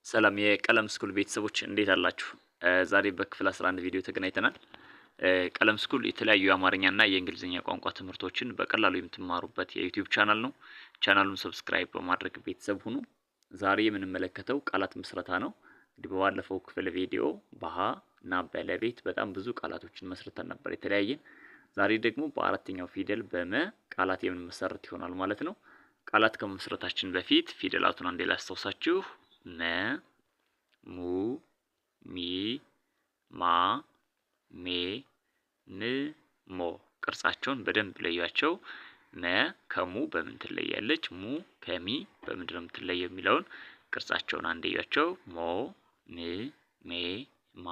ሰላም የቀለም ስኩል ቤተሰቦች እንዴት አላችሁ? ዛሬ በክፍል 11 ቪዲዮ ተገናኝተናል። ቀለም ስኩል የተለያዩ የአማርኛና የእንግሊዝኛ ቋንቋ ትምህርቶችን በቀላሉ የምትማሩበት የዩቲዩብ ቻናል ነው። ቻናሉን subscribe በማድረግ ቤተሰብ ሁኑ። ዛሬ የምንመለከተው ቃላት ምስረታ ነው። እንግዲህ በባለፈው ክፍል ቪዲዮ በሀ እና በለቤት በጣም ብዙ ቃላቶችን መስርተን ነበር የተለያየን። ዛሬ ደግሞ በአራተኛው ፊደል በመ ቃላት የምንመሰርት ይሆናል ማለት ነው። ቃላት ከመመስረታችን በፊት ፊደላቱን አንዴ ላስታውሳችሁ። መ፣ ሙ፣ ሚ፣ ማ፣ ሜ፣ ም፣ ሞ። ቅርጻቸውን በደንብ ለዩአቸው። መ ከሙ በምን ትለያለች? ሙ ከሚ በምንድን ነው የምትለየው የሚለውን ቅርጻቸውን አንዴ እዩአቸው። ሞ፣ ም፣ ሜ፣ ማ፣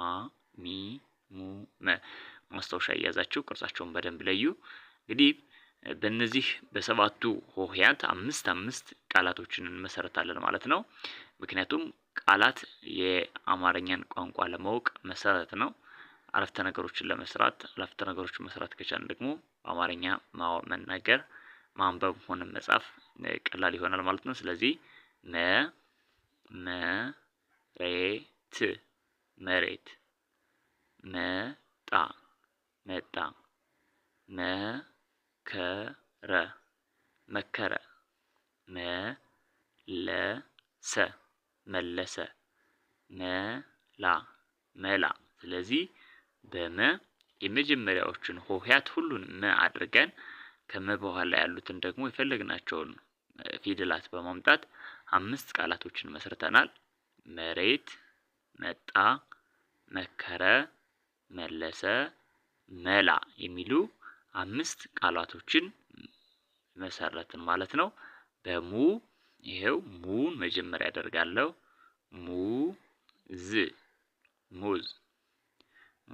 ሚ፣ ሙ፣ መ። ማስታወሻ እያዛችሁ ቅርጻቸውን በደንብ ለዩ። እንግዲህ በእነዚህ በሰባቱ ሆሄያት አምስት አምስት ቃላቶችን እንመሰረታለን ማለት ነው። ምክንያቱም ቃላት የአማርኛን ቋንቋ ለማወቅ መሰረት ነው። አረፍተ ነገሮችን ለመስራት፣ አረፍተ ነገሮችን መስራት ከቻልን ደግሞ በአማርኛ መናገር፣ ማንበብ ሆነ መጻፍ ቀላል ይሆናል ማለት ነው። ስለዚህ መ፣ መሬት፣ መሬት፣ መጣ፣ መጣ፣ መከረ፣ መከረ፣ መለሰ፣ መለሰ፣ መላ፣ መላ። ስለዚህ በመ የመጀመሪያዎቹን ሆሄያት ሁሉን መ አድርገን ከመ በኋላ ያሉትን ደግሞ የፈለግናቸውን ፊደላት በማምጣት አምስት ቃላቶችን መስርተናል። መሬት፣ መጣ፣ መከረ፣ መለሰ፣ መላ የሚሉ አምስት ቃላቶችን መሰረትን ማለት ነው። በሙ ይሄው ሙን መጀመሪያ አደርጋለሁ። ሙ ዝ፣ ሙዝ፣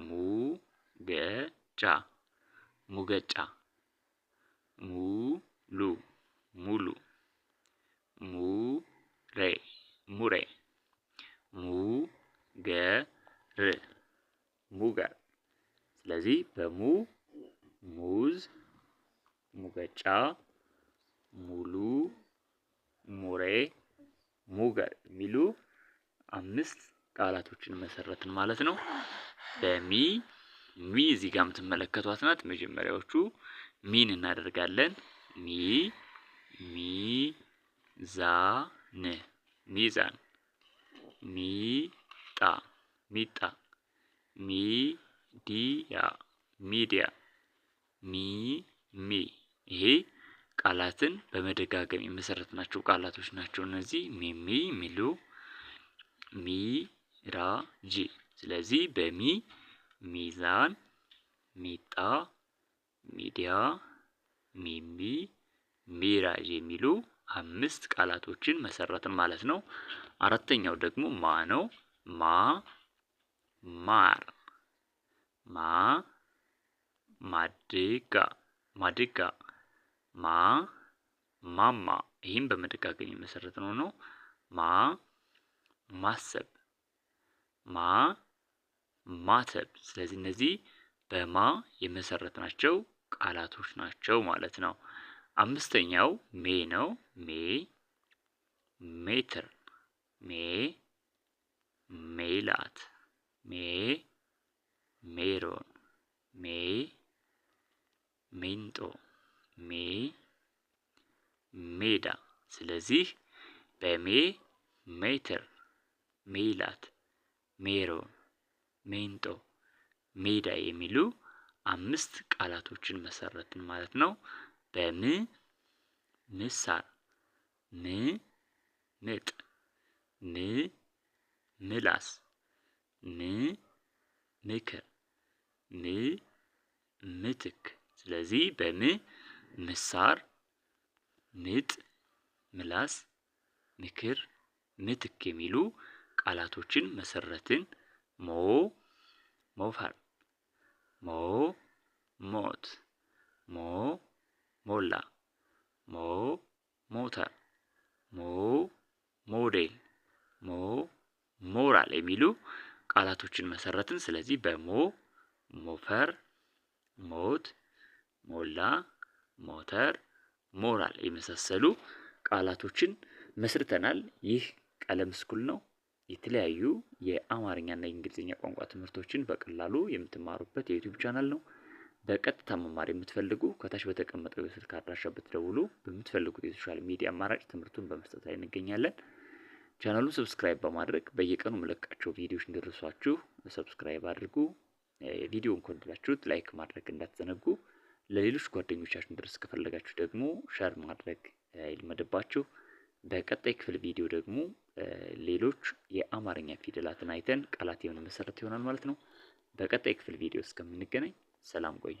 ሙ ገጫ፣ ሙገጫ፣ ሙሉ፣ ሙሉ፣ ሙሬ፣ ሙሬ፣ ሙገር፣ ሙገር። ስለዚህ በሙ ሙዝ፣ ሙገጫ፣ ሙሉ፣ ሙሬ፣ ሙገር የሚሉ አምስት ቃላቶችን መሰረትን ማለት ነው። በሚ፣ ሚ እዚህ ጋር የምትመለከቷት ናት። መጀመሪያዎቹ ሚን እናደርጋለን። ሚ፣ ሚዛን፣ ሚዛን፣ ሚጣ፣ ሚጣ፣ ሚዲያ፣ ሚዲያ፣ ሚሚ። ይሄ ቃላትን በመደጋገም የመሰረትናቸው ቃላቶች ናቸው። እነዚህ ሚሚ የሚሉ፣ ሚራጅ። ስለዚህ በሚ ሚዛን፣ ሚጣ፣ ሚዲያ፣ ሚሚ፣ ሚራጅ የሚሉ አምስት ቃላቶችን መሰረትን ማለት ነው። አራተኛው ደግሞ ማ ነው። ማ፣ ማር፣ ማ፣ ማድጋ፣ ማድጋ፣ ማ፣ ማማ። ይህም በመደጋገም የመሰረትነው ነው። ማ፣ ማሰብ፣ ማ፣ ማተብ። ስለዚህ እነዚህ በማ የመሰረትናቸው ቃላቶች ናቸው ማለት ነው። አምስተኛው ሜ ነው። ሜ፣ ሜትር፣ ሜ፣ ሜላት፣ ሜ፣ ሜሮን፣ ሜ፣ ሜንጦ፣ ሜ፣ ሜዳ። ስለዚህ በሜ ሜትር፣ ሜላት፣ ሜሮን፣ ሜንጦ፣ ሜዳ የሚሉ አምስት ቃላቶችን መሰረትን ማለት ነው። በም ምሳር፣ ም፣ ምጥ፣ ም፣ ምላስ፣ ም፣ ምክር፣ ም፣ ምትክ። ስለዚህ በም ምሳር፣ ምጥ፣ ምላስ፣ ምክር፣ ምትክ የሚሉ ቃላቶችን መሰረትን። ሞ፣ ሞፈር፣ ሞ፣ ሞት፣ ሞ፣ ሞላ፣ ሞ፣ ሞተር፣ ሞ፣ ሞዴል፣ ሞ፣ ሞራል የሚሉ ቃላቶችን መሰረትን። ስለዚህ በሞ ሞፈር፣ ሞት፣ ሞላ፣ ሞተር፣ ሞራል የመሳሰሉ ቃላቶችን መስርተናል። ይህ ቀለም ስኩል ነው። የተለያዩ የአማርኛና የእንግሊዝኛ ቋንቋ ትምህርቶችን በቀላሉ የምትማሩበት የዩቲዩብ ቻናል ነው። በቀጥታ መማር የምትፈልጉ ከታች በተቀመጠው የስልክ አድራሻ ብትደውሉ በምትፈልጉት የ social media አማራጭ ትምህርቱን በመስጠት ላይ እንገኛለን። ቻናሉን subscribe በማድረግ በየቀኑ የምለቃቸው ቪዲዮዎች እንዲደርሷችሁ subscribe አድርጉ። ቪዲዮውን ከወደዳችሁት like ማድረግ እንዳትዘነጉ። ለሌሎች ጓደኞቻችሁ እንዲደርስ ከፈለጋችሁ ደግሞ share ማድረግ ይልመድባችሁ። በቀጣይ ክፍል ቪዲዮ ደግሞ ሌሎች የአማርኛ ፊደላትን አይተን ቃላት የምንመሰረት ይሆናል ማለት ነው። በቀጣይ ክፍል ቪዲዮ እስከምንገናኝ ሰላም ቆዩ።